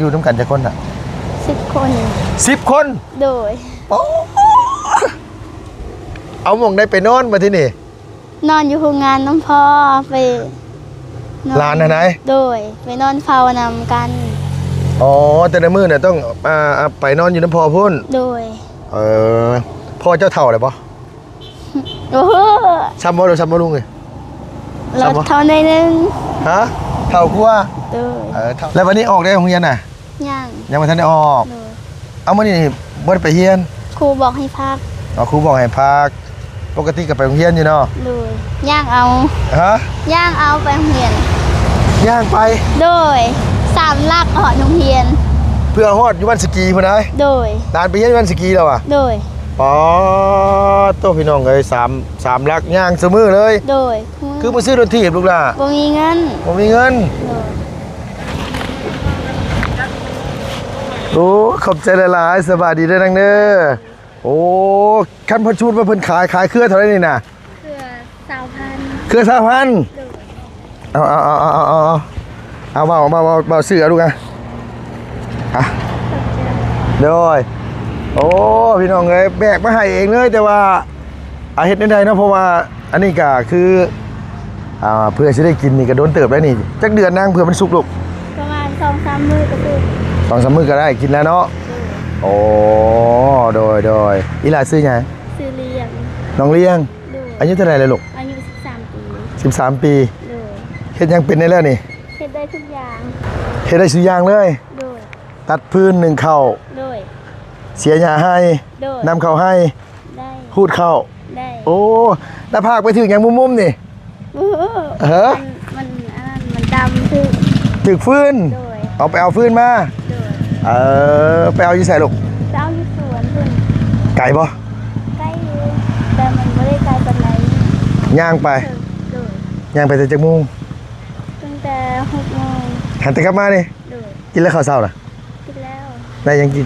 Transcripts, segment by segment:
ຢູ່ນຳກັນຈັກຄົນນະ? ສິບຄົນ. ສິບຄົນ? ໂດຍ. ໂອ້ ເອົາໝ່ອງໃດໄປນອນບັດທີນີ້? ນອນຢູ່ໂຮງງານນຳພໍ່ ໄປນອນ ຫຼານຫັ້ນໃດ? ໂດຍ ໄປນອນເຝົ້ານຳກັນ. ອໍ ແຕ່ລະມື້ນະຕ້ອງ ອ່າ ໄປນອນຢູ່ນຳພໍ່ພຸ້ນ? ໂດຍ. ເອີ ພໍ່ເຈົ້າເຖົ້າແລ້ວບໍ່? ໂອ້ໂຫ ສ່ຳບໍ່ ສ່ຳບໍ່ລຸງເອີຍ? ລາວເຖົ້າໜ້ອຍໜຶ່ງ. ຮະ? ເຖົ້າກວ່າ? ໂດຍ. ເອີ ເຖົ້າ ແລ້ວບັດນີ້ອອກໄດ້ໂຮງຮຽນນະ? ຍັງ. ຍັງບໍ່ທັນໄດ້ອອກ? ໂດຍ. ເອົາ ມື້ນີ້ບໍ່ໄດ້ໄປຮຽນ? ຄູບອກໃຫ້ພັກ. ອໍ ຄູບອກໃຫ້ພັກ. ປົກກະຕິກໍໄປໂຮງຮຽນຢູ່ເນາະ? ໂດຍ. ຍ່າງເອົາ. ຮະ? ຍ່າງເອົາໄປໂຮງຮຽນ. ຍ່າງໄປ? ໂດຍ. ສາມຫຼັກຮອດໂຮງຮຽນ. ເພື່ອຮອດຢູ່ບ້ານສະກີພຸ້ນໃດ໋? ໂດຍ. ຫຼານໄປຮຽນຢູ່ບ້ານສະກີແລ້ວຫວາ? ໂດຍ. ປາດໂທ້ ພີ່ນ້ອງເອີຍ ສາມ ສາມຫຼັກ ຍ່າງຊຸມື້ເລີຍ. ໂດຍ. ຄືບໍ່ຊື້ລົດຖີບລູກຫຼ້າ? ບໍ່ມີເງິນ. ບໍ່ມີເງິນ? ໂດຍ. ໂອ້ ຂອບໃຈຫຼາຍໆ ສະບາຍດີເດີນາງເດີ. ໂອ້ ຄັນເພິ່ນ ສົມມຸດວ່າເພິ່ນຂາຍ ຂາຍເຄືອເທົ່າໃດນີ້ນະ? ເຄືອຊາວພັນ. ເຄືອຊາວພັນ? ໂດຍ. ເອົາ ເອົາ ເອົາ ເອົາ ເອົາ ເອົາ ເອົາ ເວົ້າ ເວົ້າ ເວົ້າ ເວົ້າຊື້ເອົາລູກອະ ອະ ໂດຍ. ໂອ້ ພີ່ນ້ອງເອີຍ ແບກມາໃຫ້ເອງເລີຍ ແຕ່ວ່າ ອາ ເຮັດແນວໃດເນາະ ເພາະວ່າອັນນີ້ກະຄື ອ່າ ເພື່ອຊິໄດ້ກິນນີ້ກະດົນເຕີບແລ້ວນີ້. ຈັກເດືອນນາງ ເພື່ອມັນສຸກລູກ? ປະມານສອງສາມມື້ກະສຸກ. ສອງສາມມື້ກະໄດ້ກິນແລ້ວເນາະ? ໂດຍ. ໂອ້ ໂດຍ ໂດຍ. ອີ່ຫຼ້າຊື່ຫຍັງ? ຊື່ລຽງ. ນ້ອງລຽງ. ໂດຍ. ອາຍຸເທົ່າໃດແລ້ວລູກ? ອາຍຸສິບສາມປີ. ສິບສາມປີ. ໂດຍ. ເຮັດຫຍັງເປັນແດ່ແລ້ວນີ້? ເຮັດໄດ້ທຸກຢ່າງ. ເຮັດໄດ້ທຸກຢ່າງເລີຍ? ໂດຍ. ຕັດຟືນ ໜຶ້ງເຂົ້າ. ໂດຍ. ເສຍຫຍ້າໄຮ່. ໂດຍ. ນຳເຂົ້າໄຮ່. ໄດ້. ຮູດເຂົ້າ. ໄດ້. ໂອ້ ແລ້ວພາກໄປຖືກຫຍັງມຸມໆນີ້? ເອີ ຮະ? ມັນ ມັນ ອັນນັ້ນ ມັນດຳ ຖືກ ຖືກຟືນ. ໂດຍ. ເອົາໄປເອົາຟືນມາ. ໂດຍ. ເອີ ໄປເອົາຢູ່ໃສລູກ? ໄປເອົາຢູ່ສວນພຸ້ນ. ໄກບໍ່? ໄກຢູ່ ແຕ່ມັນບໍ່ໄດ້ໄກປານໃດ. ຍ່າງໄປ? ໂດຍ. ຍ່າງໄປແຕ່ຈັກໂມງ? ຕັ້ງແຕ່ຫົກໂມງ. ຫັນແຕ່ກັບມານີ້? ໂດຍ. ກິນແລ້ວເຂົ້າເຊົ້ານະ? ກິນແລ້ວ. ໄດ້ຫຍັງກິນ?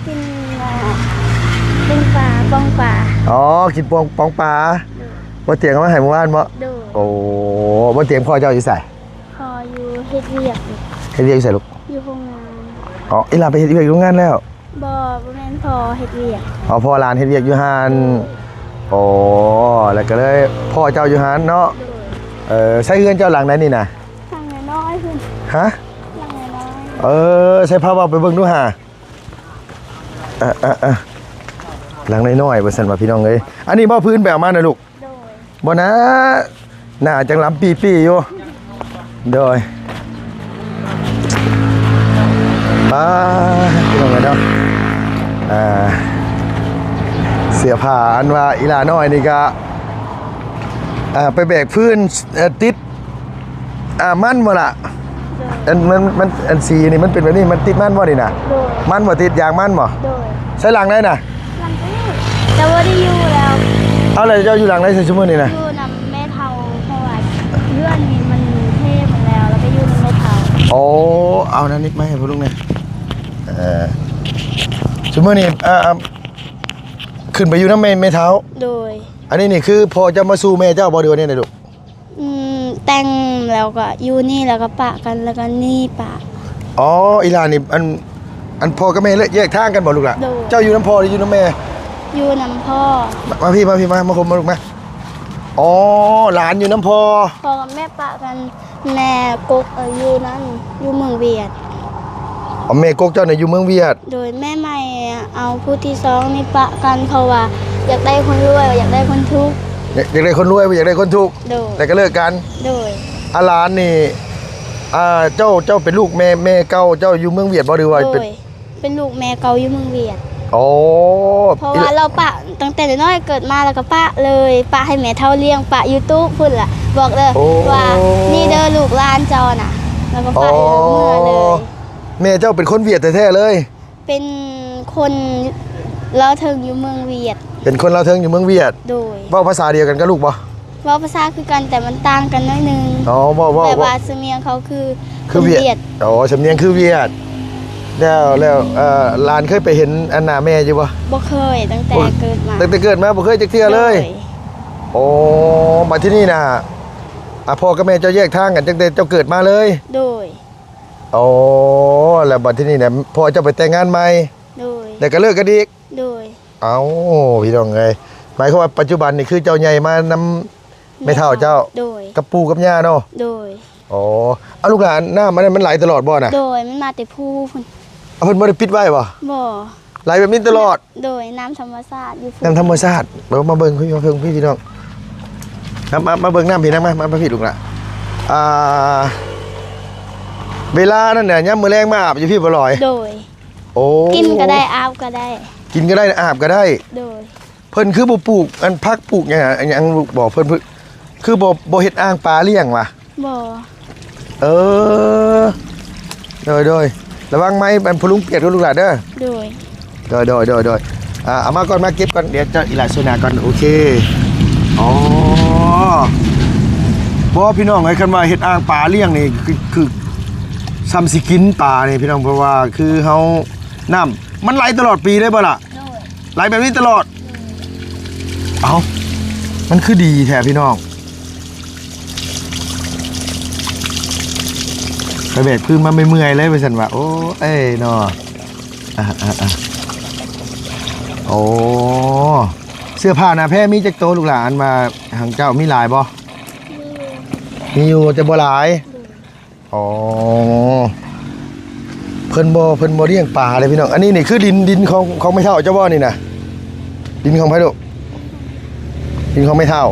ກິນ ອ່າ ປີ້ງປາ ປ່ອງປາ. ອໍ ກິນປ່ອງ ປ່ອງປາ. ໂດຍ. ບໍ່ຕຽງເອົາມາໃຫ້ມື້ວານບໍ່? ໂດຍ. ໂອ້ ບໍ່ຕຽງພໍ່ເຈົ້າຢູ່ໃສ? ພໍ່ຢູ່ເຮັດວຽກຢູ່. ເຮັດວຽກຢູ່ໃສລູກ? ຢູ່ໂຮງງານ. ອໍ ອີ່ຫຼ້າໄປເຮັດວຽກຢູ່ໂຮງງານແລ້ວ? ບໍ່ ບໍ່ແມ່ນ ພໍ່ເຮັດວຽກ. ອໍ ພໍ່ຫຼານເຮັດວຽກຢູ່ຫັ້ນ. ໂດຍ. ອໍ ແລ້ວກໍເລີຍພໍ່ເຈົ້າຢູ່ຫັ້ນເນາະ? ໂດຍ. ເອີ ໃຊ້ເຮືອນເຈົ້າຫຼັງໃດນີ້ນະ? ຫຼັງນ້ອຍໆພຸ້ນ. ຮະ? ຫຼັງນ້ອຍໆ. ເອີ ໃຊ້ພາເວົ້າໄປເບິ່ງດູຫາ. ເອີ ເອີ ເອີ ຫຼັງນ້ອຍໆ ວ່າຊັ້ນວ່າ ພີ່ນ້ອງເອີຍ. ອັນນີ້ບໍ່ ຟືນໄປເອົາມານະລູກ? ໂດຍ. ບໍ່ນະ ໜ້າຈັ່ງລຳປີ້ໆຢູ່. ໂດຍ. ປາ ພີ່ນ້ອງເອີຍເນາະ ອ່າ ເສື້ອຜ້າອັນວ່າອີ່ຫຼ້ານ້ອຍນີ້ກະ ອ່າ ໄປແບກຟືນ ເອີ ຕິດ ອ່າ ມັນບໍ່ລະ? ໂດຍ. ອັນ ມັນ ມັນ ອັນສີນີ້ມັນເປັນແບບນີ້ ມັນຕິດມັນບໍ່ນີ້ນະ? ໂດຍ. ມັນບໍ່ ຕິດຢາງມັນບໍ່? ໂດຍ. ໃສ່ຫຼັງໃດນະ? ຫຼັງນີ້ ແຕ່ບໍ່ໄດ້ຢູ່ແລ້ວ. ເອົາ ແລ້ວເຈົ້າຢູ່ຫຼັງໃດຊັ້ນຊຸມື້ນີ້ນະ? ຢູ່ນຳແມ່ເຖົ້າ ເພາະວ່າເຮືອນນີ້ມັນເທໝົດແລ້ວ ແລ້ວໄປຢູ່ນຳແມ່ເຖົ້າ. ໂອ້ ເອົານະ ນິກມາໃຫ້ພໍ່ລຸງແດ່. ເອີ ຊຸມື້ນີ້ ອ່າ ຂຶ້ນໄປຢູ່ນຳແມ່ ແມ່ເຖົ້າ? ໂດຍ. ອັນນີ້ນີ້ຄືພໍ່ເຈົ້າມາສູ່ແມ່ເຈົ້າບໍ່ ຫຼືວ່າແນວໃດລູກ? ອືມ ແຕ່ງແລ້ວກໍຢູ່ນີ້ ແລ້ວກໍປະກັນ ແລ້ວກໍໜີປະ. ອໍ ອີ່ຫຼ້ານີ້ ອັນ ອັນພໍ່ກັບແມ່ແຍກທາງກັນບໍ່ລູກຫຼ້າ? ໂດຍ. ເຈົ້າຢູ່ນຳພໍ່ ຫຼືຢູ່ນຳແມ່? ຢູ່ນຳພໍ່. ມາ ມາພີ້ ມາພີ້ ມາ ມາຄົມມາລູກມາ. ອໍ ຫຼານຢູ່ນຳພໍ່ ພໍ່ກັບແມ່ປະກັນ. ແມ່ກົກ ເອີ ຢູ່ນັ້ນ ຢູ່ເມືອງຫວຽດ. ອໍ ແມ່ກົກເຈົ້ານະຢູ່ເມືອງຫວຽດ. ໂດຍ. ແມ່ໃໝ່ເອົາຜູ້ທີສອງນີ້ປະກັນ ເພາະວ່າຢາກໄດ້ຄົນລວຍ ບໍ່ຢາກໄດ້ຄົນທຸກ. ຢາກ ຢາກໄດ້ຄົນລວຍ ບໍ່ຢາກໄດ້ຄົນທຸກ. ໂດຍ. ແລ້ວກໍເລີກກັນ. ໂດຍ. ອາ ຫຼານນີ້ ອ່າ ເຈົ້າ ເຈົ້າເປັນລູກແມ່ ແມ່ເກົ່າເຈົ້າຢູ່ເມືອງຫວຽດບໍ່ ຫຼືວ່າເປັນ? ໂດຍ. ເປັນລູກແມ່ເກົ່າຢູ່ເມືອງຫວຽດ. ອໍ ເພາະວ່າລາວປະຕັ້ງແຕ່ນ້ອຍໆ ເກີດມາແລ້ວກໍປະເລີຍ ປະໃຫ້ແມ່ເຖົ້າລ້ຽງ ປະຢູ່ຕູ້ພຸ້ນລະ ບອກເດີ ໂອ້ ວ່ານີ້ເດີລູກຫຼານເຈົ້ານະ ແລ້ວກໍປະ ອໍ ເລີຍ ເມືອເລີຍ. ແມ່ເຈົ້າເປັນຄົນຫວຽດແທ້ໆເລີຍ? ເປັນຄົນລາວເທິງຢູ່ເມືອງຫວຽດ. ເປັນຄົນລາວເທິງຢູ່ເມືອງຫວຽດ. ໂດຍ. ເວົ້າພາສາດຽວກັນກັບລູກບໍ່? ເວົ້າພາສາຄືກັນ ແຕ່ມັນຕ່າງກັນໜ້ອຍໜຶ່ງ. ອໍ ເວົ້າ ເວົ້າ ແບບວ່າສຳນຽງເຂົາຄື ຄືຫວຽດ. ຄົນຫວຽດ. ອໍ ສຳນຽງຄືຫວຽດ. ແລ້ວ ແລ້ວ ເອີ ຫຼານເຄີຍໄປເຫັນອັນໜ້າແມ່ຢູ່ບໍ່? ບໍ່ເຄີຍ ຕັ້ງແຕ່ເກີດມາ. ຕັ້ງແຕ່ເກີດມາບໍ່ເຄີຍຈັກເທື່ອເລີຍ? ໂດຍ. ໂອ້ ບັດທີນີ້ນະ ອາ ພໍ່ກັບແມ່ເຈົ້າແຍກທາງກັນຕັ້ງແຕ່ເຈົ້າເກີດມາເລີຍ? ໂດຍ. ໂອ້ ແລ້ວບັດທີນີ້ນະ ພໍ່ເຈົ້າໄປແຕ່ງງານໃໝ່? ໂດຍ. ແລ້ວກໍເລີກກັນອີກ? ໂດຍ. ເອົ້າ ພີ່ນ້ອງເອີຍ ໝາຍຄວາມວ່າປັດຈຸບັນນີ້ຄືເຈົ້າໃຫຍ່ມານຳແມ່ເຖົ້າເຈົ້າ? ໂດຍ. ກັບປູ່ກັບຍ່າເນາະ? ໂດຍ. ອໍ ເອົາ ລູກຫຼານ ນ້ຳອັນນັ້ນມັນໄຫຼຕະຫຼອດບໍ່ນະ? ໂດຍ ມັນມາແຕ່ພູພຸ້ນ. ເອົາ ເພິ່ນບໍ່ໄດ້ປິດໄວ້ບໍ່? ບໍ່. ໄຫຼແບບນີ້ຕະຫຼອດ? ໂດຍ ນ້ຳທຳມະຊາດຢູ່ພຸ້ນ. ນ້ຳທຳມະຊາດ. ເບິ່ງ ມາເບິ່ງ ມາເບິ່ງພີ່ ມາເບິ່ງພີ່ນ້ອງ ມາ ມາ ມາເບິ່ງນ້ຳພີ່ນະ ມາ ມາ ມາພີ່ລູກຫຼານ. ອ່າ ເວລານັ້ນນະ ຍາມມື້ແລງມາອາບຢູ່ພີ້ບໍ່ຫຼອຍ? ໂດຍ. ໂອ້ ກິນກໍໄດ້ ອາບກໍໄດ້. ກິນກໍໄດ້ ອາບກໍໄດ້. ໂດຍ. ເພິ່ນຄືບໍ່ປູກອັນຜັກປູກຫຍັງ ຫຍັງບໍ່? ເພິ່ນ ເພິ່ນຄືບໍ່ ບໍ່ເຮັດອ່າງປາລ້ຽງຫວາ? ບໍ່. ເອີ ໂດຍໆ ລະວັງໄມ້ອັນພໍ່ລຸງປຽກເດີລູກຫຼານເດີ. ໂດຍ. ໂດຍ ໂດຍ ໂດຍ ໂດຍ. ອ່າ ເອົາມາກ່ອນ ມາເກັບກ່ອນ ດຽວເຈົ້າອີຫຼາຊ່ວຍໜ້າກ່ອນ. ໂອເຄ. ອໍ ບໍ່ ພີ່ນ້ອງເອີຍ ຄັນວ່າເຮັດອ່າງປາລ້ຽງນີ້ ຄື ຄືຊ່ຳຊິກິນປານີ້ພີ່ນ້ອງ ເພາະວ່າຄືເຮົາ ນ້ຳມັນໄຫຼຕະຫຼອດປີເລີຍບໍ່ລະ? ໂດຍ. ໄຫຼແບບນີ້ຕະຫຼອດ? ໂດຍ. ເອົ້າ ມັນຄືດີແທ້ພີ່ນ້ອງ. ໄປແບກພື້ນມາເມື່ອຍໆເລີຍວ່າຊັ້ນວ່າ. ໂອ້ຍເນາະ. ອ່າໆໆ ໂອ້ ເສື້ອຜ້າໜ້າແພມີຈັກໂຕລູກຫຼານ? ອັນວ່າຂອງເຈົ້າມີຫຼາຍບໍ່? ມີຢູ່ ມີຢູ່ແຕ່ບໍ່ຫຼາຍ. ໂດຍ. ອໍ ເພິ່ນບໍ່ ເພິ່ນບໍ່ລ້ຽງປາເດ້ພີ່ນ້ອງ. ອັນນີ້ນີ້ຄືດິນ ດິນຂອງ ຂອງແມ່ເຖົ້າເຈົ້າບໍ່ນີ້ນະ? ດິນຂອງໃຜລູກ? ດິນຂອງແມ່ເຖົ້າ.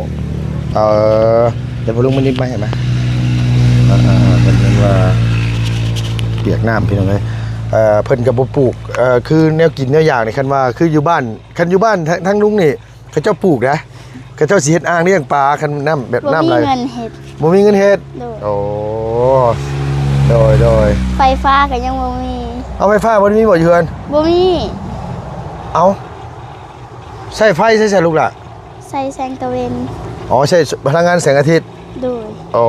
ເອີ ດຽວພໍ່ລຸງມານິບມາໃຫ້ມາ. ອ່າໆໆ ເພິ່ນ ເພິ່ນວ່າປຽກນ້ຳພີ່ນ້ອງເອີຍ. ເອີ ເພິ່ນກໍບໍ່ປູກ ເອີ ຄືແນວກິນແນວຢາກນີ້ ຄັນວ່າຄືຢູ່ບ້ານ ຄັນຢູ່ບ້ານທາງ ທາງລຸງນີ້ ເຂົາເຈົ້າປູກນະ ເຂົາເຈົ້າຊິເຮັດອ່າງລ້ຽງປາ ຄັນນ້ຳແບບນ້ຳໄຫຼ. ບໍ່ມີເງິນເຮັດ. ບໍ່ມີເງິນເຮັດ? ໂດຍ. ໂອ້ ໂດຍ ໂດຍ. ໄຟຟ້າກໍຍັງບໍ່ມີ. ເອົາ ໄຟຟ້າບໍ່ໄດ້ມີບໍ່ຢູ່ເຮືອນ? ບໍ່ມີ. ເອົາ ໃຊ້ໄຟໃຊ້ໃສລູກຫຼ້າ? ໃຊ້ແສງຕາເວັນ. ອໍ ໃຊ້ພະລັງງານແສງອາທິດ. ໂດຍ. ໂອ້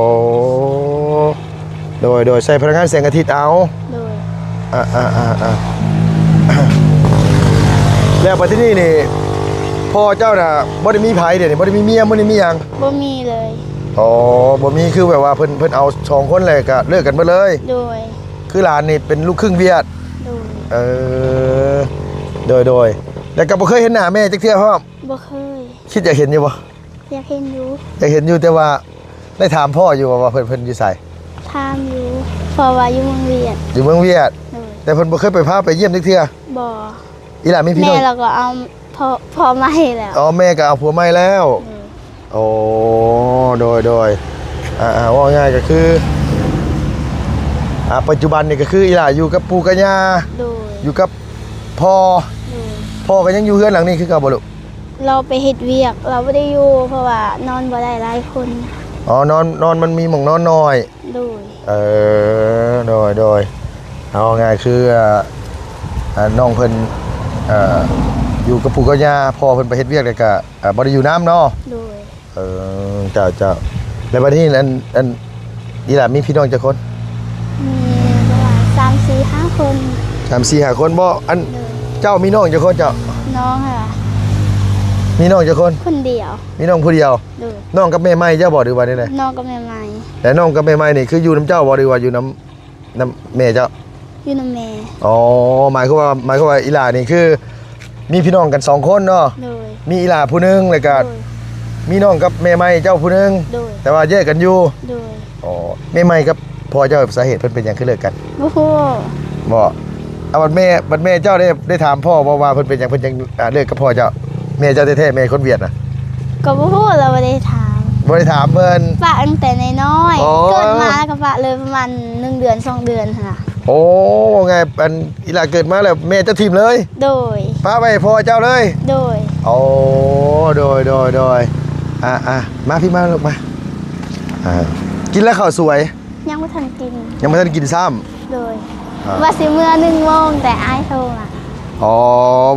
ໂດຍ ໂດຍ ໃຊ້ພະລັງງານແສງອາທິດເອົາ. ໂດຍ. ອ່າ ອ່າ ອ່າ ອ່າ ແລ້ວບັດທີນີ້ນີ້ ພໍ່ເຈົ້ານະບໍ່ໄດ້ມີໃຜດຽວນີ້ ບໍ່ໄດ້ມີເມຍ ບໍ່ໄດ້ມີຫຍັງ? ບໍ່ມີເລີຍ. ອໍ ບໍ່ມີ ຄືແບບວ່າເພິ່ນ ເພິ່ນເອົາສອງຄົນແລ້ວກໍເລີກກັນເບິດເລີຍ? ໂດຍ. ຄືຫຼານນີ້ເປັນລູກຄຶ່ງຫວຽດ? ໂດຍ. ເອີ ໂດຍ ໂດຍ. ແລ້ວກໍບໍ່ເຄີຍເຫັນໜ້າແມ່ຈັກເທື່ອພ້ອມ? ບໍ່ເຄີຍ. ຄິດຢາກເຫັນຢູ່ບໍ່? ຢາກເຫັນຢູ່. ຢາກເຫັນຢູ່ ແຕ່ວ່າໄດ້ຖາມພໍ່ຢູ່ບໍ່ວ່າເພິ່ນ ເພິ່ນຢູ່ໃສ? ຖາມຢູ່ ເພາະວ່າຢູ່ເມືອງຫວຽດ. ຢູ່ເມືອງຫວຽດ. ໂດຍ. ແຕ່ເພິ່ນບໍ່ເຄີຍໄປພາໄປຢ້ຽມຈັກເທື່ອ? ບໍ່. ອີຫຼ້າມີພີ່ນ້ອງ? ແມ່ລະກໍເອົາ ພໍ່ ພໍ່ໃໝ່ແລ້ວ. ອໍ ແມ່ກໍເອົາຜົວໃໝ່ແລ້ວ. ໂດຍ. ໂອ້ ໂດຍ ໂດຍ. ອ່າໆ ເວົ້າງ່າຍກໍຄື ອ່າ ປັດຈຸບັນນີ້ກໍຄືອີຫຼ້າຢູ່ກັບປູ່ກັບຍ່າ. ໂດຍ. ຢູ່ກັບພໍ່. ໂດຍ. ພໍ່ກໍຍັງຢູ່ເຮືອນຫຼັງນີ້ຄືເກົ່າບໍ່ລູກ? ລາວໄປເຮັດວຽກ ລາວບໍ່ໄດ້ຢູ່ ເພາະວ່ານອນບໍ່ໄດ້ຫຼາຍຄົນ. ອໍ ນອນ ນອນມັນມີໝ່ອງນອນໜ້ອຍ. ໂດຍ. ເອີ ໂດຍ ໂດຍ. ເອົາງ່າຍຄື ອ່າ ອ່າ ນ້ອງເພິ່ນ ເອີ ຢູ່ກັບປູ່ກັບຍ່າ ພໍ່ເພິ່ນໄປເຮັດວຽກ ແລ້ວກະ ອ່າ ບໍ່ໄດ້ຢູ່ນຳເນາະ. ໂດຍ. ເອີ ເຈົ້າ ເຈົ້າ. ແລ້ວບັດນີ້ ອັນ ອັນ ອີຫຼ້າມີພີ່ນ້ອງຈັກຄົນ? ມີປະມານສາມສີ່ຫ້າຄົນ. ສາມສີ່ຫ້າຄົນບໍ? ອັນ ໂດຍ. ເຈົ້າມີນ້ອງຈັກຄົນເຈົ້າ? ນ້ອງຫະ? ມີນ້ອງຈັກຄົນ? ຄົນດຽວ. ມີນ້ອງຜູ້ດຽວ? ໂດຍ. ນ້ອງກັບແມ່ໃໝ່ເຈົ້າບໍ ຫຼືວ່າແນວໃດ? ນ້ອງກັບແມ່ໃໝ່. ແລ້ວນ້ອງກັບແມ່ໃໝ່ນີ້ ຄືຢູ່ນຳເຈົ້າບໍ ຫຼືວ່າຢູ່ນຳ ນຳແມ່ເຈົ້າ? ຢູ່ນຳແມ່. ອໍ ໝາຍຄວາມວ່າ ໝາຍຄວາມວ່າອີຫຼ້ານີ້ຄືມີພີ່ນ້ອງກັນສອງຄົນເນາະ? ໂດຍ. ມີອີຫຼ້າຜູ້ໜຶ່ງ ແລ້ວກະ ໂດຍ ມີນ້ອງກັບແມ່ໃໝ່ເຈົ້າຜູ້ໜຶ່ງ. ໂດຍ. ແຕ່ວ່າແຍກກັນຢູ່. ໂດຍ. ອໍ ແມ່ໃໝ່ກັບພໍ່ເຈົ້າ ສາເຫດເພິ່ນເປັນຫຍັງຄືເລີກກັນ? ບໍ່ຮູ້. ບໍ່. ເອົາ ບັດແມ່ ບັດແມ່ເຈົ້າໄດ້ ໄດ້ຖາມພໍ່ບໍ່ວ່າເພິ່ນເປັນຫຍັງເພິ່ນຈັ່ງ ອ່າ ເລີກກັບພໍ່ເຈົ້າ? ແມ່ເຈົ້າແທ້ໆ ແມ່ຄົນຫວຽດນະ? ກໍບໍ່ຮູ້ ລາວບໍ່ໄດ້ຖາມ. ບໍ່ໄດ້ຖາມເພິ່ນ? ປະຕັ້ງແຕ່ນ້ອຍໆ. ອໍ ເກີດມາແລ້ວກໍປະເລີຍ ປະມານໜຶ່ງເດືອນສອງເດືອນຫັ້ນນະ. ໂອ້ ເວົ້າງ່າຍ ອັນ ອີຫຼ້າເກີດມາແລ້ວແມ່ເຈົ້າຖິ້ມເລີຍ? ໂດຍ. ປະໄວ້ໃຫ້ພໍ່ເຈົ້າເລີຍ? ໂດຍ. ໂອ້ ໂດຍ ໂດຍ ໂດຍ. ອ່າໆ ມາພີ່ມາລູກມາ. ອ່າ ກິນແລ້ວເຂົ້າສວຍ? ຍັງບໍ່ທັນກິນ. ຍັງບໍ່ທັນກິນຊ້ຳ? ໂດຍ. ອ່າ ວ່າຊິເມືອໜຶ່ງໂມງ ແຕ່ອ້າຍໂທມາ. ອໍ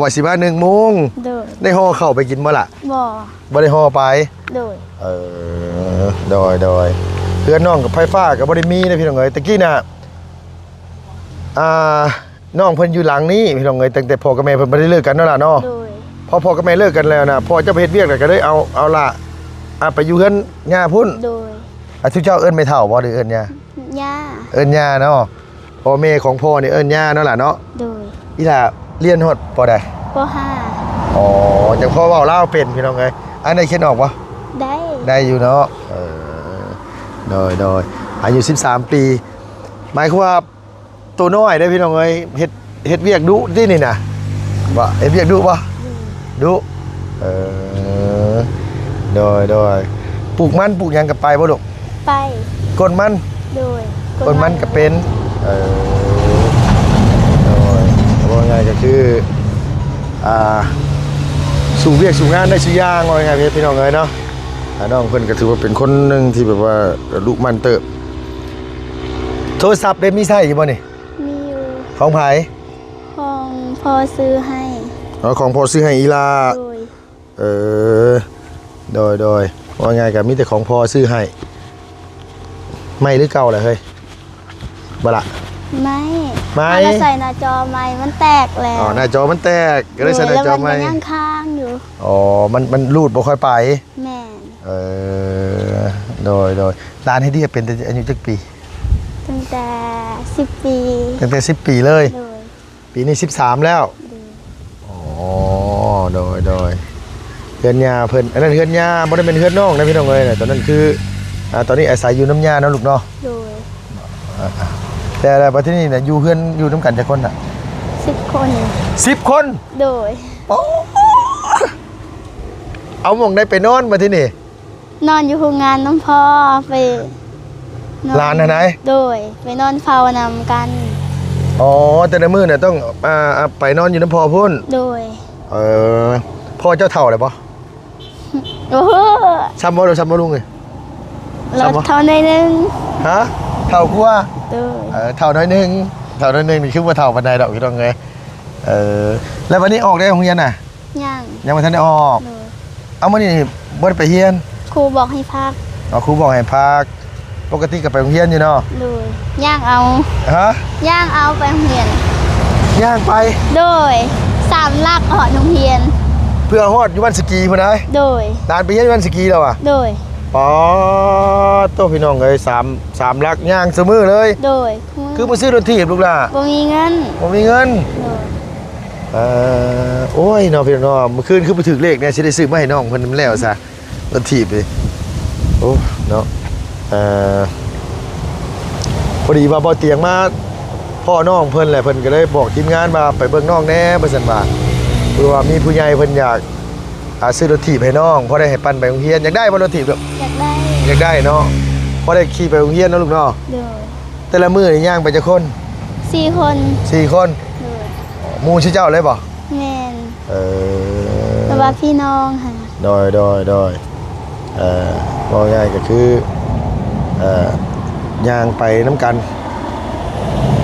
ວ່າຊິມາໜຶ່ງໂມງ. ໂດຍ. ໄດ້ຫໍ່ເຂົ້າໄປກິນບໍ່ລະ? ບໍ່. ບໍ່ໄດ້ຫໍ່ໄປ? ໂດຍ. ເອີ ໂດຍ ໂດຍ. ເຮືອນນ້ອງກັບໄຟຟ້າກໍບໍ່ໄດ້ມີເດ້ພີ່ນ້ອງເອີຍ ຕະກີ້ນະ ອ່າ ນ້ອງເພິ່ນຢູ່ຫຼັງນີ້ພີ່ນ້ອງເອີຍ ຕັ້ງແຕ່ພໍ່ກັບແມ່ເພິ່ນບໍ່ໄດ້ເລີກກັນເນາະລະເນາະ. ໂດຍ. ພໍພໍ່ກັບແມ່ເລີກກັນແລ້ວນະ ພໍ່ເຈົ້າໄປເຮັດວຽກແລ້ວກໍເລີຍເອົາ ເອົາລະ ອ່າ ໄປຢູ່ເຮືອນຍ່າພຸ້ນ. ໂດຍ. ອ່າ ທຸກເຈົ້າເອີ້ນແມ່ເຖົ້າບໍ່ ຫຼືເອີ້ນຍ່າ? ຍ່າ. ເອີ້ນຍ່າເນາະ. ພໍ່ແມ່ຂອງພໍ່ນີ້ເອີ້ນຍ່າເນາະຫຼ້າເນາະ? ໂດຍ. ອີ່ຫຼ້າຮຽນຮອດ ປ.ໃດ? ປໍຫ້າ. ອໍ ຈັ່ງພໍເວົ້າລາວເປັນ ພີ່ນ້ອງເອີຍ. ອ່ານໄດ້ຂຽນອອກບໍ່? ໄດ້. ໄດ້ຢູ່ເນາະ. ເອີ ໂດຍໆ ອາຍຸສິບສາມປີ ໝາຍຄວາມວ່າໂຕນ້ອຍເດ້ ພີ່ນ້ອງເອີຍ. ເຮັດ ເຮັດວຽກດຸຕິນີ້ນະ? ບໍ່ ເຮັດວຽກດຸບໍ່? ອືມ. ດຸ. ເອີ ໂດຍໆ ປູກມັນປູກຫຍັງກໍໄປບໍ່ລູກ? ໄປ. ກົນມັນ? ໂດຍ. ກົນມັນກໍເປັນ. ເອີ ໂດຍ. ເວົ້າງ່າຍກໍຄື ອ່າ ສູ້ວຽກສູ້ງານໄດ້ຊຸຢ່າງ ເວົ້າງ່າຍໆ ພີ່ນ້ອງເອີຍເນາະ. ອ່າ ນ້ອງເພິ່ນກໍຖືວ່າເປັນຄົນໜຶ່ງທີ່ແບບວ່າລຸໝັ່ນເຕີບ. ໂທລະສັບເດ ມີໃຊ້ຢູ່ບໍ່ນີ້? ມີຢູ່. ຂອງໃຜ? ຂອງພໍ່ຊື້ໃຫ້. ອໍ ຂອງພໍ່ຊື້ໃຫ້ອີ່ຫຼ້າ. ໂດຍ. ເອີ ໂດຍໆ ເວົ້າງ່າຍກໍມີແຕ່ຂອງພໍ່ຊື້ໃຫ້. ໃໝ່ຫຼືເກົ່າລະເຮີ້ຍ? ບໍ່ລະ? ໃໝ່. ໃໝ່? ເຮົາກໍໃສ່ໜ້າຈໍໃໝ່ ມັນແຕກແລ້ວ. ອໍ ໜ້າຈໍມັນແຕກ ກໍເລີຍໃສ່ໜ້າຈໍໃໝ່. ໂດຍ ແລ້ວມັນກໍຍັງຄ້າງຢູ່. ອໍ ມັນ ມັນຮູດບໍ່ຄ່ອຍໄປ. ແມ່ນ. ເອີ ໂດຍໆ. ຫຼານເຮັດວຽກເປັນແຕ່ອາຍຸຈັກປີ? ຕັ້ງແຕ່ສິບປີ. ຕັ້ງແຕ່ສິບປີເລີຍ? ໂດຍ. ປີນີ້ສິບສາມແລ້ວ. ໂດຍ. ອໍ ໂດຍໆ ເຮືອນຍ່າເພິ່ນ ອັນນັ້ນເຮືອນຍ່າ ບໍ່ໄດ້ແມ່ນເຮືອນນ້ອງນະ ພີ່ນ້ອງເອີຍ. ຕອນນັ້ນຄື ອ່າ ຕອນນີ້ອາໄສຢູ່ນຳຍ່າເນາະລູກເນາະ? ໂດຍ. ອ່າ ແຕ່ລະບັດທີນີ້ນະ ຢູ່ເຮືອນ ຢູ່ນຳກັນຈັກຄົນນະ? ສິບຄົນ. ສິບຄົນ? ໂດຍ. ໂອ້ ເອົາໝ່ອງໃດໄປນອນບັດທີນີ້? ນອນຢູ່ໂຮງງານນຳພໍ່ ໄປນອນ ຫຼານຫັ້ນໃດ? ໂດຍ. ໄປນອນເຝົ້ານຳກັນ. ອໍ ແຕ່ລະມື້ນະຕ້ອງ ອ່າ ໄປນອນຢູ່ນຳພໍ່ພຸ້ນ? ໂດຍ. ເອີ ພໍ່ເຈົ້າເຖົ້າແລ້ວບໍ່? ໂອ້ໂຫ ສ່ຳບໍ່ ສ່ຳບໍ່ລຸງເອີຍ? ເຖົ້າໜ້ອຍໜຶ່ງ. ຮະ? ເຖົ້າກວ່າ? ໂດຍ. ເອີ ເຖົ້າໜ້ອຍໜຶ່ງ ເຖົ້າໜ້ອຍໜຶ່ງນີ້ຄືບໍ່ເຖົ້າປານໃດດອກ ພີ່ນ້ອງເອີຍ. ເອີ ແລ້ວບັດນີ້ອອກໄດ້ໂຮງຮຽນນະ? ຍັງ. ຍັງບໍ່ທັນໄດ້ອອກ. ໂດຍ. ເອົາ ມື້ນີ້ບໍ່ໄດ້ໄປຮຽນ? ຄູບອກໃຫ້ພັກ. ອໍ ຄູບອກໃຫ້ພັກ. ປົກກະຕິກໍໄປໂຮງຮຽນຢູ່ເນາະ? ໂດຍ. ຍ່າງເອົາ. ຮະ? ຍ່າງເອົາໄປໂຮງຮຽນ. ຍ່າງໄປ? ໂດຍ. ສາມຫຼັກຮອດໂຮງຮຽນ. ເພື່ອຮອດຢູ່ບ້ານສະກີພຸ້ນໃດ໋? ໂດຍ. ຫຼານໄປຮຽນຢູ່ບ້ານສະກີແລ້ວຫວາ? ໂດຍ. ປາດໂທ້ ພີ່ນ້ອງເອີຍ ສາມ ສາມຫຼັກຍ່າງຊຸມື້ເລີຍ? ໂດຍ. ຄືບໍ່ຊື້ລົດຖີບລູກຫຼ້າ? ບໍ່ມີເງິນ. ບໍ່ມີເງິນ? ໂດຍ. ເອີ ໂອ້ຍເນາະ ພີ່ນ້ອງເນາະ ມື້ຄືນຄືບໍ່ຖືກເລກແດ່ ຊິໄດ້ຊື້ມາໃຫ້ນ້ອງເພິ່ນແລ້ວຊະ ລົດຖີບນີ້. ໂອ້ ເນາະ ເອີ ພໍດີວ່າບໍ່ຕຽງມາພໍ້ນ້ອງເພິ່ນແຫຼະ ເພິ່ນກໍເລີຍບອກທີມງານວ່າໄປເບິ່ງນ້ອງແດ່ ວ່າຊັ້ນວ່າ ເພາະວ່າມີຜູ້ໃຫຍ່ເພິ່ນຢາກ ອ່າ ຊື້ລົດຖີບໃຫ້ນ້ອງ ພໍໄດ້ໃຫ້ປັ່ນໄປໂຮງຮຽນ. ຢາກໄດ້ບໍ່ລົດຖີບ? ຢາກໄດ້. ຢາກໄດ້ເນາະ ພໍໄດ້ຂີ່ໄປໂຮງຮຽນເນາະລູກເນາະ? ໂດຍ. ແຕ່ລະມື້ນີ້ຍ່າງໄປຈັກຄົນ? ສີ່ຄົນ. ສີ່ຄົນ? ໂດຍ. ໝູ່ຊື່ເຈົ້າເລີຍບໍ່? ແມ່ນ. ເອີ ແຕ່ວ່າພີ່ນ້ອງຫັ້ນ. ໂດຍ ໂດຍ ໂດຍ. ເອີ ເວົ້າງ່າຍກໍຄື ເອີ ຍ່າງໄປນຳກັນ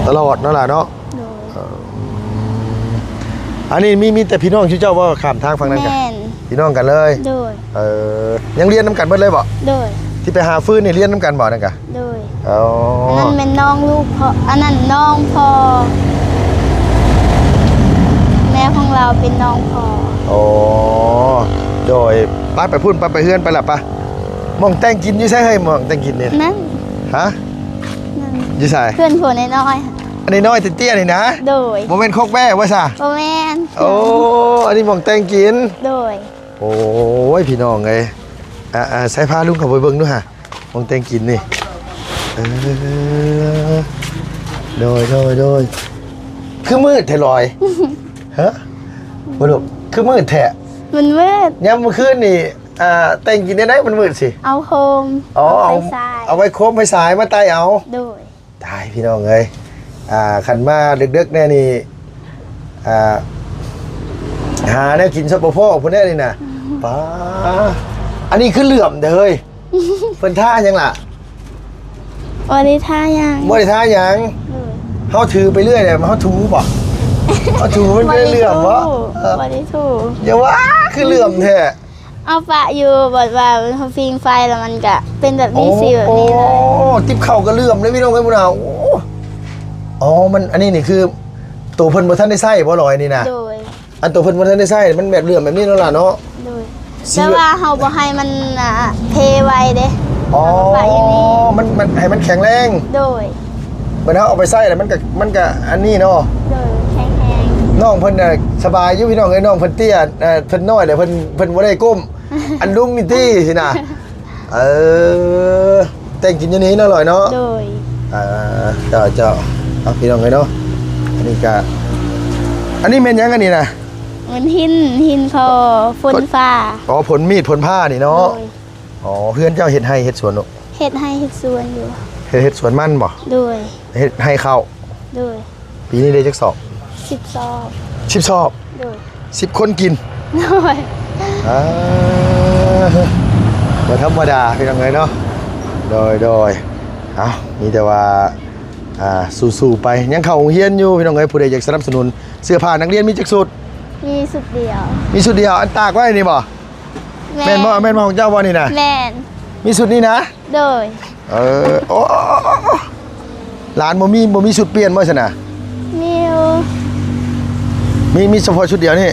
ຕະຫຼອດເນາະຫຼ້າເນາະ? ໂດຍ. ເອີ ອັນນີ້ມີ ມີແຕ່ພີ່ນ້ອງຊື່ເຈົ້າບໍ່ ຂ້າມທາງຝັ່ງນັ້ນກະ? ແມ່ນ. ພີ່ນ້ອງກັນເລີຍ? ໂດຍ. ເອີ ຍັງຮຽນນຳກັນເບິດເລີຍບໍ່? ໂດຍ. ທີ່ໄປຫາຟືນນີ້ຮຽນນຳກັນບໍ່ນັ້ນກະ? ໂດຍ. ອໍ ອັນນັ້ນແມ່ນນ້ອງລູກພໍ່ ອັນນັ້ນນ້ອງພໍ່ ແມ່ຂອງລາວເປັນນ້ອງພໍ່. ອໍ ໂດຍ. ໄປ ໄປພຸ້ນ ໄປ ໄປເຮືອນໄປລະ ໄປ. ໝ່ອງແຕ່ງກິນຢູ່ໃສເຮີ້ຍ ໝ່ອງແຕ່ງກິນນີ້? ນັ້ນ. ຮະ? ນັ້ນ. ຢູ່ໃສ? ເພື່ອນຜູ້ນ້ອຍໆ ອັນນ້ອຍໆເຕ້ຍໆນີ້ນະ? ໂດຍ. ບໍ່ແມ່ນຄົກແບ້ບໍ່ຊະ? ບໍ່ແມ່ນ. ໂອ້ ອັນນີ້ໝ່ອງແຕ່ງກິນ? ໂດຍ. ໂອ້ຍ ພີ່ນ້ອງເອີຍ ອ່າໆ ໃສ່ພາລຸງເຂົ້າໄປເບິ່ງດູຫາ ໝ່ອງແຕ່ງກິນນີ້. ເອີ ໂດຍ ໂດຍ ໂດຍ. ຄືມືດແທ້ລອຍ? ຮະ? ບໍ່ລູກ ຄືມືດແທ້? ມັນມືດ. ຍາມມື້ຄືນນີ້ ອ່າ ແຕ່ງກິນແນວໃດມັນມືດຊິ? ເອົາໂຄມ. ອໍ ເອົາ ເອົາໄຟສາຍ ເອົາໄວ້ໂຄມໄຟສາຍມາໄຕ້ເອົາ. ໂດຍ. ຕາຍ ພີ່ນ້ອງເອີຍ ອ່າ ຄັນມາເດິກໆແນວນີ້ ອ່າ ຫາແນວກິນຊະບໍ່ພໍ້ພຸ້ນແນ່ນີ້ນະ. ປ້າ ອັນນີ້ຄືເຫຼື້ອມແທ້ເຮີ້ຍ ເພິ່ນທາຫຍັງລະ? ບໍ່ໄດ້ທາຫຍັງ. ບໍ່ໄດ້ທາຫຍັງ? ໂດຍ. ເຮົາຖືໄປເລື້ອຍແຫຼະ ເຮົາຖູບໍ່? ເຮົາຖູມັນເປັນເຫຼື້ອມບໍ່? ບໍ່ໄດ້ຖູ. ເອີ ຢ່າວ່າ ຄືເຫຼື້ອມແທ້. ເອົາປະຢູ່ ແບບວ່າເຮົາຟິງໄຟແລ້ວມັນກະເປັນແບບນີ້ ໂອ້ ສີແບບນີ້ເລີຍ. ໂອ້ ຕິບເຂົ້າກະເຫຼື້ອມເລີຍ ພີ່ນ້ອງເອີຍ ພຸ້ນນະ. ໂອ້ ອໍ ມັນ ອັນນີ້ນີ້ຄືໂຕເພິ່ນບໍ່ທັນໄດ້ໃຊ້ບໍ່ລອຍນີ້ນະ? ໂດຍ. ອັນໂຕເພິ່ນບໍ່ທັນໄດ້ໃຊ້ ມັນແບບເຫຼື້ອມແບບນີ້ເນາະຫຼ້າເນາະ? ໂດຍ. ແຕ່ວ່າເຮົາບໍ່ໃຫ້ມັນ ອ່າ ເພໄວເດ້. ອໍ ເຮົາປະຢູ່ນີ້ ມັນ ມັນ ໃຫ້ມັນແຂງແຮງ. ໂດຍ. ບັດເຮົາເອົາໄປໃຊ້ແລ້ວມັນກໍ ມັນກໍອັນນີ້ເນາະ. ໂດຍ ແຂງແຮງ. ນ້ອງເພິ່ນນະສະບາຍຢູ່ພີ່ນ້ອງເອີຍ, ນ້ອງເພິ່ນເຕ້ຍ ເອີ ເພິ່ນນ້ອຍແຫຼະ ເພິ່ນ ເພິ່ນບໍ່ໄດ້ກົ້ມ ອັນລຸງນີ້ຕິຊິນະ. ເອີ ແຕ່ງກິນຢູ່ນີ້ເນາະ ລອຍເນາະ. ໂດຍ ອ່າ ເຈົ້າ ເຈົ້າ ເອົາ ພີ່ນ້ອງເອີຍເນາະ. ອັນນີ້ກະ ອັນນີ້ແມ່ນຫຍັງອັນນີ້ນະ? ມັນຫີນ ຫີນຂໍຝົນຟ້າ. ອໍ ຝົນມີດຝົນຟ້ານີ້ເນາະ. ໂດຍ ອໍ ເຮືອນເຈົ້າເຮັດໄຮ່ເຮັດສວນເນາະ? ເຮັດໄຮ່ເຮັດສວນຢູ່. ເຮັດ ເຮັດສວນມັນບໍ່? ໂດຍ ເຮັດໄຮ່ເຂົ້າ. ໂດຍ ປີນີ້ໄດ້ຈັກສອບ? ສິບສອບ. ສິບສອບ? ໂດຍ ສິບຄົນກິນ. ໂດຍ ອ່າ ບໍ່ທຳມະດາພີ່ນ້ອງເອີຍເນາະ. ໂດຍ ໂດຍ ເອົ້າ ມີແຕ່ວ່າ ອ່າ ສູ້ໆໄປ. ຍັງເຂົ້າໂຮງຮຽນຢູ່ພີ່ນ້ອງເອີຍ. ຜູ້ໃດຢາກສະໜັບສະໜູນເສື້ອຜ້ານັກຮຽນມີຈັກຊຸດ? ມີຊຸດດຽວ. ມີຊຸດດຽວ ອັນຕາກໄວ້ນີ້ບໍ່? ແມ່ນ ແມ່ນບໍ່? ແມ່ນຂອງເຈົ້າບໍ່ນີ້ນະ? ແມ່ນ. ມີຊຸດນີ້ນະ? ໂດຍ ເອີ ໂອ້ ຫຼານບໍ່ມີ ບໍ່ມີຊຸດປ່ຽນບໍ່ຊັ້ນນະ? ມີຢູ່. ມີ ມີສະເພາະຊຸດດຽວນີ້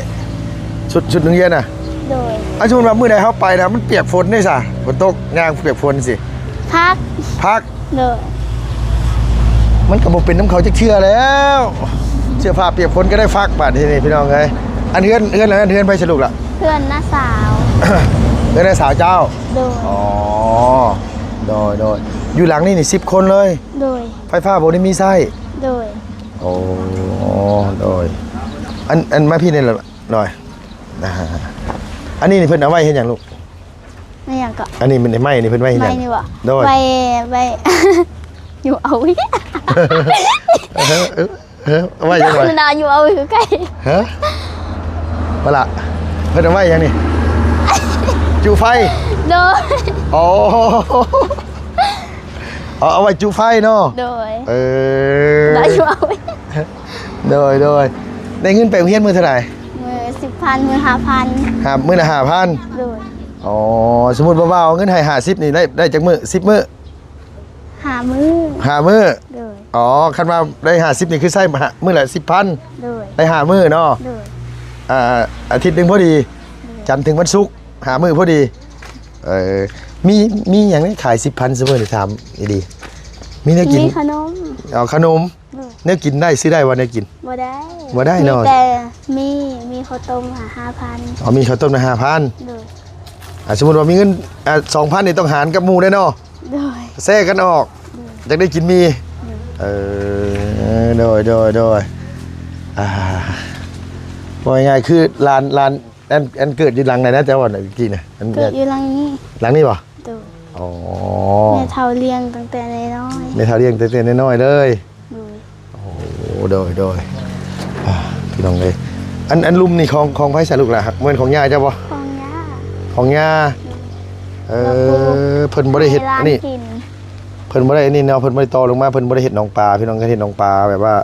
ຊຸດ ຊຸດໂຮງຮຽນນະ? ໂດຍ ອັນສົມມຸດວ່າມື້ໃດເຮົາໄປນະ ມັນປຽກຝົນເດ້ຊະ ຝົນຕົກ ຍ່າງປຽກຝົນຊິ ພັກ ພັກ. ໂດຍ ມັນກໍບໍ່ເປັນນຳເຂົາຈັກເທື່ອແລ້ວ ເສື້ອຜ້າປຽກຝົນກໍໄດ້ພັກ. ບາດນີ້ພີ່ນ້ອງເອີຍ ອັນເຮືອນ ເຮືອນ ເຮືອນ ເຮືອນໃຜສະລູກລະ? ເຮືອນນ້າສາວ. ເຮືອນນ້າສາວເຈົ້າ? ໂດຍ ອໍ ໂດຍ ໂດຍ ຢູ່ຫຼັງນີ້ນີ້ສິບຄົນເລີຍ? ໂດຍ ໄຟຟ້າບໍ່ໄດ້ມີໃຊ້? ໂດຍ ໂອ້ ໂດຍ ອັນ ອັນມາພີ້ແດ່ລະ ໂດຍ ອ່າ ອັນນີ້ນີ້ເພິ່ນເອົາໄວ້ເຮັດຫຍັງລູກ? ແມ່ນຫຍັງເກາະ? ອັນນີ້ມັນໄມ້ນີ້ເພິ່ນໄວ້ເຮັດຫຍັງ? ໄມ້ນີ້ບໍ່? ໂດຍ ໄວ້ ໄວ້ ຢູ່ເອົາ ເອີ ເອີ ເອີ ເອົາໄວ້ຈັ່ງໃດ? ນາຢູ່ເອົາຄືໄກ່ ຮະ? ບໍ່ລະ ເພິ່ນເອົາໄວ້ຫຍັງນີ້? ຈຸໄຟ? ໂດຍ ອໍ ເອົາ ເອົາໄວ້ຈຸໄຟເນາະ? ໂດຍ ເອີ ນາຢູ່ເອົາ ໂດຍ ໂດຍ ໄດ້ເງິນໄປໂຮງຮຽນມື້ເທົ່າໃດ? ມື້ສິບພັນ ມື້ຫ້າພັນ ຫາ ມື້ລະຫ້າພັນ? ໂດຍ ອໍ ສົມມຸດວ່າ ວ່າເອົາເງິນໃຫ້ຫ້າສິບນີ້ ໄດ້ ໄດ້ຈັກມື້? ສິບມື້? ຫ້າມື້ ຫ້າມື້ ໂດຍ ອໍ ຄັນວ່າໄດ້ຫ້າສິບນີ້ຄືໃຊ້ມື້ລະສິບພັນ ໂດຍ ໄດ້ຫ້າມື້ເນາະ ໂດຍ ອ່າ ອາທິດໜຶ່ງພໍດີ ໂດຍ ຈັນເຖິງວັນສຸກ ຫ້າມື້ພໍດີ ເອີ ມີ ມີຫຍັງຂາຍສິບພັນຊຸມື້ນີ້ ຖາມອີ່ຫຼີ ມີແນວກິນ ມີຂະໜົມ ເອົາຂະໜົມ ໂດຍ ແນວກິນໄດ້ ຊື້ໄດ້ບໍ່ແນວກິນ? ບໍ່ໄດ້ ບໍ່ໄດ້ເນາະ ມີແຕ່ ມີ ມີເຂົ້າຕົ້ມຫ້າພັນ ອໍ ມີເຂົ້າຕົ້ມນະຫ້າພັນ ໂດຍ ອ່າ ສົມມຸດວ່າມີເງິນ ອ່າ ສອງພັນນີ້ຕ້ອງຫານກັບໝູ່ແດ່ເນາະ ໂດຍ ແຊກັນອອກ ໂດຍ ຢາກໄດ້ກິນໝີ່ ໂດຍ ເອີ ໂດຍ ໂດຍ ໂດຍ ອ່າ ເວົ້າງ່າຍໆຄືຫຼານ ຫຼານ ອັນ ອັນເກີດຢູ່ຫຼັງໃດນະ ເຈົ້າວ່າເມື່ອກີ້ນະ ອັນເກີດຢູ່ຫຼັງນີ້ ຫຼັງນີ້ບໍ່? ໂດຍ ອໍ ແມ່ເຖົ້າລ້ຽງຕັ້ງແຕ່ນ້ອຍໆ ແມ່ເຖົ້າລ້ຽງຕັ້ງແຕ່ນ້ອຍໆເລີຍ ໂດຍ ໂອ້ ໂດຍ ໂດຍ ອ່າ ພີ່ນ້ອງເອີຍ ອັນ ອັນລຸ່ມນີ້ຂອງ ຂອງໃຜຊະລູກຫຼາ? ແມ່ນຂອງຍ່າເຈົ້າບໍ່? ຂອງຍ່າ ຂອງຍ່າ ເອີ ເພິ່ນບໍ່ໄດ້ເຮັດອັນນີ້ ເພິ່ນບໍ່ໄດ້ອັນນີ້ເນາະ ເພິ່ນບໍ່ໄດ້ຕໍ່ລົງມາ ເພິ່ນບໍ່ໄດ້ເຮັດໜອງປາ ພີ່ນ້ອງ ຄັນເຮັດໜອງປາແບບວ່າ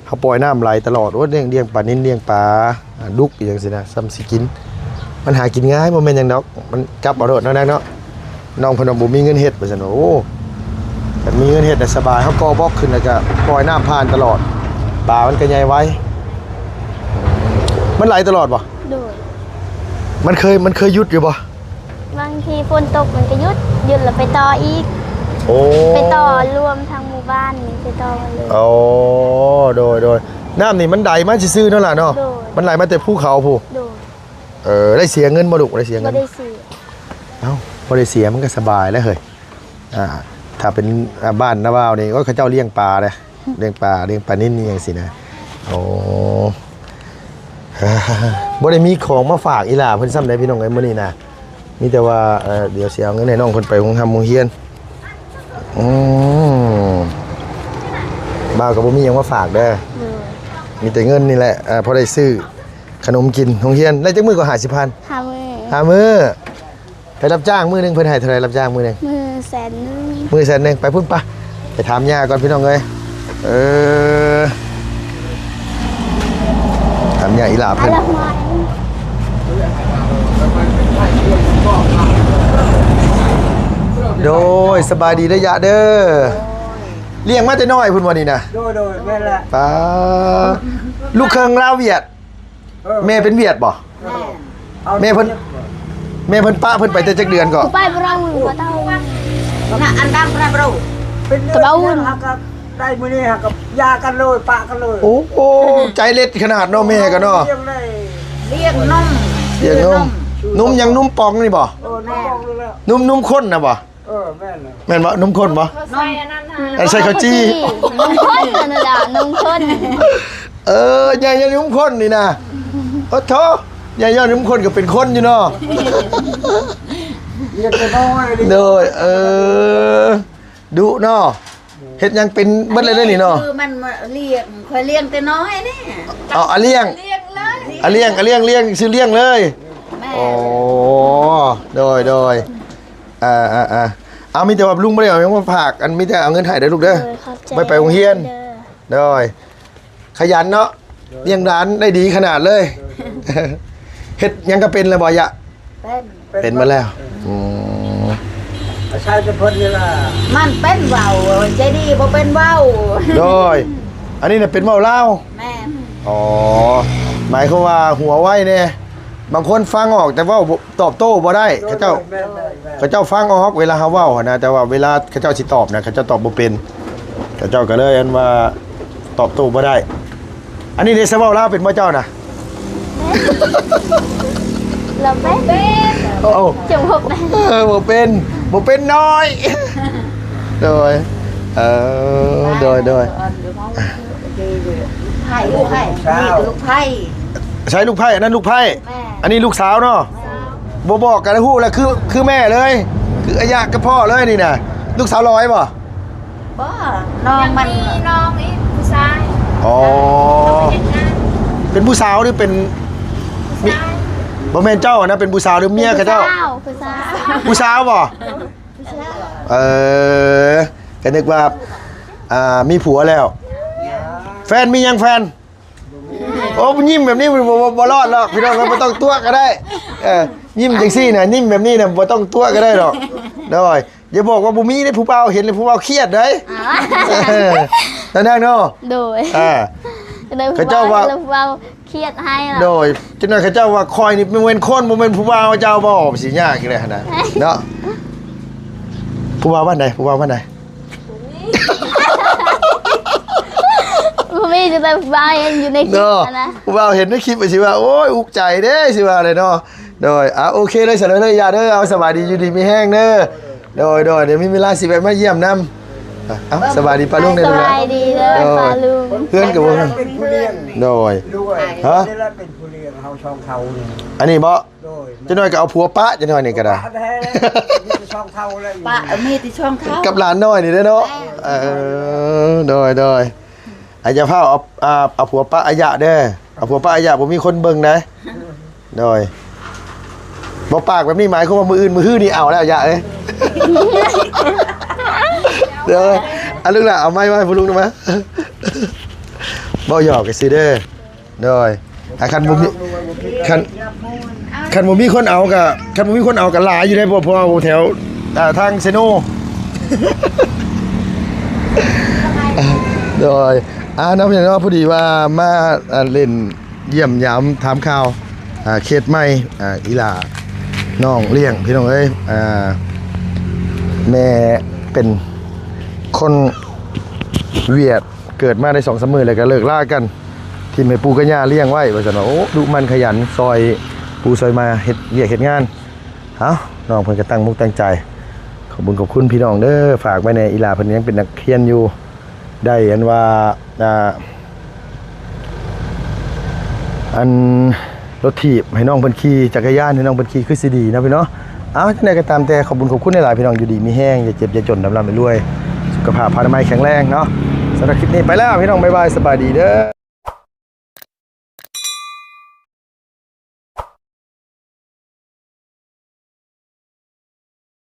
ເຮົາປ່ອຍນ້ຳໄຫຼຕະຫຼອດ ໂອ້ ລ້ຽງ ລ້ຽງປານິນ ລ້ຽງປາ ອ່າ ດຸກອີ່ຫຍັງຊີ້ນະ ສ່ຳຊິກິນ ມັນຫາກິນງ່າຍ ບໍ່ແມ່ນຫຍັງດອກ ມັນຈັບເອົາໂລດເນາະ ນາງເນາະ ນ້ອງເພິ່ນວ່າບໍ່ມີເງິນເຮັດ ວ່າຊັ້ນ ໂອ້ ຄັນມີເງິນເຮັດນະສະບາຍ ເຮົາກໍ່ບລັອກຂຶ້ນ ແລ້ວກະປ່ອຍນ້ຳຜ່ານຕະຫຼອດ ປາມັນກະໃຫຍ່ໄວ ມັນໄຫຼຕະຫຼອດບໍ່? ໂດຍ ມັນເຄີຍ ມັນເຄີຍຢຸດຢູ່ບໍ່? ບາງທີຝົນຕົກມັນກໍຢຸດ ຢຸດແລ້ວໄປຕໍ່ອີກ ໂອ້ ໄປຕໍ່ລວມທັງໝູ່ບ້ານນີ້ ໄປຕໍ່ໝົດເລີຍ ໂອ້ ໂດຍ ໂດຍ ນ້ຳນີ້ມັນໄຫຼມາຊື່ໆເນາະຫຼາເນາະ ໂດຍ ມັນໄຫຼມາແຕ່ພູເຂົາພຸ້ນ ໂດຍ ເອີ ໄດ້ເສຍເງິນບໍ່ລູກ? ໄດ້ເສຍເງິນ ບໍ່ໄດ້ເສຍ ເອົ້າ ບໍ່ໄດ້ເສຍມັນກໍສະບາຍແລ້ວເຮີ້ຍ ອ່າ ຖ້າເປັນ ອ່າ ບ້ານນາບ່າວນີ້ ໂອ້ຍ ເຂົາເຈົ້າລ້ຽງປາເດ້ ລ້ຽງປາ ລ້ຽງປານິນອີ່ຫຍັງຊີ້ນະ ໂອ້ ບໍ່ໄດ້ມີຂອງມາຝາກອີ່ຫຼ້າເພິ່ນຊ້ຳໃດພີ່ນ້ອງເອີຍ ມື້ນີ້ນະ ມີແຕ່ວ່າ ເອີ ດຽວຊິເອົາເງິນໃຫ້ນ້ອງເພິ່ນໄປໂຮງຮ່ຳໂຮງຮຽນ ອືມ ບ່າວກໍບໍ່ມີຫຍັງມາຝາກເດີ ໂດຍ ມີແຕ່ເງິນນີ້ແຫຼະ ເອີ ພໍໄດ້ຊື້ຂະໜົມກິນໂຮງຮຽນ ໄດ້ຈັກມື້ກໍຫ້າສິບພັນ ຫ້າມື້ ຫ້າມື້ ໄປຮັບຈ້າງມື້ໜຶ່ງເພິ່ນໃຫ້ເທົ່າໃດ? ຮັບຈ້າງມື້ໜຶ່ງ ມື້ແສນໜຶ່ງ ມື້ແສນໜຶ່ງ ໄປພຸ້ນປະ ໄປຖາມຍ່າກ່ອນພີ່ນ້ອງເອີຍ ເອີ ຖາມຍ່າອີ່ຫຼ້າເພິ່ນ ໂດຍ ສະບາຍດີເດີຍະເດີ ລ້ຽງມາແຕ່ນ້ອຍພຸ້ນບໍ່ນີ້ນະ? ໂດຍ ໂດຍ ແມ່ນແຫຼະ ປ້າ ລູກເຄິ່ງລາວຫວຽດ ເອີ ແມ່ເປັນຫວຽດບໍ່? ແມ່ນ ແມ່ເພິ່ນ ແມ່ເພິ່ນປະເພິ່ນໄປແຕ່ຈັກເດືອນກໍ? ໄປບໍ່ໄດ້ ບໍ່ຕ້ອງ ນະ ອັນດຳປະໂຣ ເປັນເດືອນ ກະເບົາ ເດືອນ ຫາກະ ໄດ້ມື້ນີ້ຫາກັບຢາກັນເລີຍ ປະກັນເລີຍ. ໂອ້ໂຫ ໃຈເລັດຂະໜາດເນາະ ແມ່ກໍເນາະ. ລ້ຽງໄດ້ ລ້ຽງນົມ ລ້ຽງນົມ. ນົມຫຍັງ? ນົມປອງນີ້ບໍ່? ເອີ ນົມປອງນີ້ແຫຼະ. ນົມ ນົມຂ້ນນະບໍ່? ເອີ ແມ່ນແຫຼະ. ແມ່ນບໍ່? ນົມຂ້ນບໍ່? ເຂົາໃສ່ອັນນັ້ນນະ ອັນໃສ່ເຂົ້າຈີ່. ນົມຂ້ນຫັ້ນນະ ນົມຂ້ນ. ເອີ ໃຫຍ່ຍ້ອນນົມຂ້ນນີ້ນະ. ໂອ້ໂທ ໃຫຍ່ຍ້ອນນົມຂ້ນກໍເປັນຄົນຢູ່ເນາະ. ເລັກນ້ອຍ. ໂດຍ ເອີ ດຸເນາະ. ເຮັດຫຍັງເປັນເບິດເລີຍເດ້ນີ້ເນາະ. ຄືມັນລ້ຽງ ຂ້ອຍລ້ຽງແຕ່ນ້ອຍນີ້. ເອົາ ອາລ້ຽງ ລ້ຽງເລີຍ. ອາລ້ຽງ ອາລ້ຽງ ລ້ຽງ ຊື່ລ້ຽງເລີຍ. ແມ່ນ. ອໍ ໂດຍ ໂດຍ. ອ່າ ອ່າ ອ່າ ເອົາ ມີແຕ່ວ່າລຸງບໍ່ໄດ້ເອົາຫຍັງມາຝາກ ອັນ ມີແຕ່ເອົາເງິນໃຫ້ເດີ້ລູກເດີ້. ໂດຍ ຂອບໃຈ ໄວ້ໄປໂຮງຮຽນເດີ້. ໂດຍ ຂະຫຍັນເນາະ. ໂດຍ ລ້ຽງຫຼານໄດ້ດີຂະໜາດເລີຍ. ໂດຍ ໂດຍ. ເຮັດຫຍັງກໍເປັນແລ້ວບໍ່ຍະ? ເປັນ ເປັນໝົດແລ້ວ. ເອີ ອືມ ອາໄສແຕ່ເພິ່ນນີ້ລະ. ມັນເປັນເວົ້າ ໃຈດີບໍ່ເປັນເວົ້າ. ໂດຍ ອັນນີ້ນະເປັນເວົ້າລາວ. ແມ່ນ. ອໍ ໝາຍຄວາມວ່າຫົວໄວແດ່. ບາງຄົນຟັງອອກແຕ່ເວົ້າບໍ່ ຕອບໂຕ້ບໍ່ໄດ້. ເຂົາເຈົ້າ ໂດຍ ແມ່ນໆໆ ເຂົາເຈົ້າຟັງອອກເວລາເຮົາເວົ້າຫັ້ນນະ ແຕ່ວ່າເວລາເຂົາເຈົ້າຊິຕອບນະ ເຂົາເຈົ້າຕອບບໍ່ເປັນ. ເຂົາເຈົ້າກໍເລີຍ ອັນວ່າ ຕອບໂຕ້ບໍ່ໄດ້. ອັນນີ້ເດ້ ຊະເວົ້າລາວເປັນບໍ່ເຈົ້ານະ? ລາວເປັນ. ໂອ້ ຈະບໍ່ເປັນ. ເອີ ບໍ່ເປັນ ບໍ່ເປັນນ້ອຍ. ໂດຍ ເອີ ໂດຍ ໂດຍ. ໃຜ ລູກໃຜ? ນີ້ຄືລູກໃຜ. ໃສລູກໃຜ? ອັນນັ້ນລູກໃຜ. ແມ່ ອັນນີ້ລູກສາວເນາະ. ສາວ ບໍ່ບອກກໍຮູ້ແລ້ວ ຄື ຄືແມ່ເລີຍ ຄືອາຍະກັບພໍ່ເລີຍນີ້ນະ. ລູກສາວຫຼອຍບໍ່? ບໍ່ ນ້ອງມັນ ຍັງມີນ້ອງອີກຜູ້ຊາຍ. ອໍ ເຮັດງານ. ເປັນຜູ້ສາວຫຼືເປັນ ຜູ້ຊາຍ. ບໍ່ແມ່ນເຈົ້ານະ ເປັນຜູ້ສາວຫຼືເມຍເຂົາເຈົ້າ? ຜູ້ສາວ ຜູ້ສາວ. ຜູ້ສາວບໍ່? ຜູ້ສາວ. ເອີ ກໍນຶກວ່າ ອ່າ ມີຜົວແລ້ວ. ແຟນ ມີຍັງແຟນ? ໂອ້ ຍິ້ມແບບນີ້ບໍ່ ບໍ່ ບໍ່ລອດດອກພີ່ນ້ອງ ບໍ່ຕ້ອງຕົວະກໍໄດ້. ເອີ ຍິ້ມຈັ່ງຊີ້ນະ ຍິ້ມແບບນີ້ນະ ບໍ່ຕ້ອງຕົວະກໍໄດ້ດອກ. ໂດຍ ຢ່າບອກວ່າບໍ່ມີເດ້ ຜູ້ບ່າວເຫັນແລ້ວຜູ້ບ່າວຄຽດໄດ໋. ອໍ ເອີ ນັ້ນເນາະ. ໂດຍ ອ່າ ເຂົາເຈົ້າວ່າ ຜູ້ບ່າວຄຽດໃຫ້ລະ. ໂດຍ ຈັກໜ້ອຍເຂົາເຈົ້າວ່າ ຂ້ອຍນີ້ບໍ່ແມ່ນຄົນ ບໍ່ແມ່ນຜູ້ບ່າວເຈົ້າບໍ່ ຊິຍາກອີກແລ້ວຫັ້ນນະເນາະ. ຜູ້ບ່າວບ້ານໃດ? ຜູ້ບ່າວບ້ານໃດ? ບໍ່ມີ ມີແຕ່ຜູ້ບ່າວເຫັນຢູ່ໃນຄລິບຫັ້ນນະ. ຜູ້ບ່າວເຫັນໃນຄລິບກໍຊິວ່າ ໂອ້ຍ ອຸກໃຈເດ້ ຊິວ່າແຫຼະເນາະ. ໂດຍ ອ່າ ໂອເຄເລີຍ ຊັ້ນເລີຍ ຢ່າເດີ ເອົາ ສະບາຍດີ ຢູ່ດີມີແຮງເດີ. ໂດຍ ໂດຍ ດຽວມີເວລາຊິແວະມາຢ້ຽມນຳ. ອ່າ ເອົາ ສະບາຍດີປ້າລຸງເດີ. ສະບາຍດີເດີ ໂດຍ ປ້າລຸງ. ເພື່ອນກໍບໍ່ ເປັນຜູ້ລ້ຽງ. ໂດຍ ຮະ? ເປັນຜູ້ລ້ຽງເຮົາຊ່ອງເຂົານີ້. ອັນນີ້ບໍ່? ໂດຍ ຈັກໜ້ອຍກໍເອົາຜົວປະ ຈັກໜ້ອຍນີ້ກໍໄດ້. ປະແທ້ ມີແຕ່ຊ່ອງເຂົາແຫຼະ ປະ ມີແຕ່ຊ່ອງເຂົາ ກັບຫຼານນ້ອຍນີ້ເດ້ເນາະ. ແມ່ນ. ເອີ ໂດຍ ໂດຍ. ອາ ຢ່າຟ້າວເອົາ ອ່າ ເອົາຜົວປະອາຍະເດີ ເອົາຜົວປະອາຍະ ບໍ່ມີຄົນເບິ່ງໃດ໋. ໂດຍ ບໍ່ປາກແບບນີ້ ໝາຍຄວາມວ່າມື້ອື່ນມື້ຮືນີ້ເອົາແລ້ວ ອາຍະເອີຍ. ໂດຍ ອາ ລູກຫຼ້າ ເອົາໄມມາໃຫ້ພໍ່ລຸງນຳມາ ເວົ້າຫຍອກຊື່ໆເດີ. ໂດຍ ອ່າ ຄັນບໍ່ມີ ຄັນ ຄັນບໍ່ມີຄົນເອົາກະ ຄັນບໍ່ມີຄົນເອົາກະຫຼາຍຢູ່ເດ້ ເພາະ ເພາະວ່າແຖວ ອ່າ ທາງເຊໂນ. ໂດຍ ອ່າ ເນາະ ພີ່ນ້ອງເນາະ ພໍດີວ່າມາ ອ່າ ຫຼິ້ນຢ້ຽມຢາມຖາມຂ່າວ ອ່າ ເຂດໃໝ່ ອ່າ ອີ່ຫຼ້ານ້ອງລ້ຽງ ພີ່ນ້ອງເອີຍ. ອ່າ ແມ່ເປັນຄົນຫວຽດ ເກີດມາໄດ້ສອງສາມມື້ແລ້ວກໍເລີກລາກັນ ຖິ້ມໃຫ້ປູ່ກັບຍ່າລ້ຽງໄວ້ວ່າຊັ້ນວ່າ. ໂອ້ ດຸໝັ່ນຂະຫຍັນ ຊ່ອຍປູ່ຊ່ອຍຍ່າເຮັດວຽກເຮັດງານ. ເອົ້າ ນ້ອງເພິ່ນກໍຕັ້ງມຸກຕັ້ງໃຈ. ຂອບບຸນຂອບຄຸນພີ່ນ້ອງເດີ ຝາກໄວ້ແດ່. ອີ່ຫຼ້າເພິ່ນຍັງເປັນນັກຮຽນຢູ່ ໄດ້ອັນວ່າ ອ່າ ອັນລົດຖີບໃຫ້ນ້ອງເພິ່ນຂີ່ ຈັກກະຍານໃຫ້ນ້ອງເພິ່ນຂີ່ ຄືຊິດີເນາະພີ່ເນາະ. ເອົ້າ ຈັ່ງໃດກໍຕາມແຕ່ ຂອບບຸນຂອບຄຸນຫຼາຍໆ ພີ່ນ້ອງ ຢູ່ດີມີແຮງ ຢ່າເຈັບຢ່າຈົນ ລ່ຳໆລວຍໆ ສຸຂະພາບພະນາໄມແຂງແຮງເນາະ. ສຳລັບຄລິບນີ້ໄປແລ້ວພີ່ນ້ອງ ບາຍບາຍ ສະບາຍດີເດີ.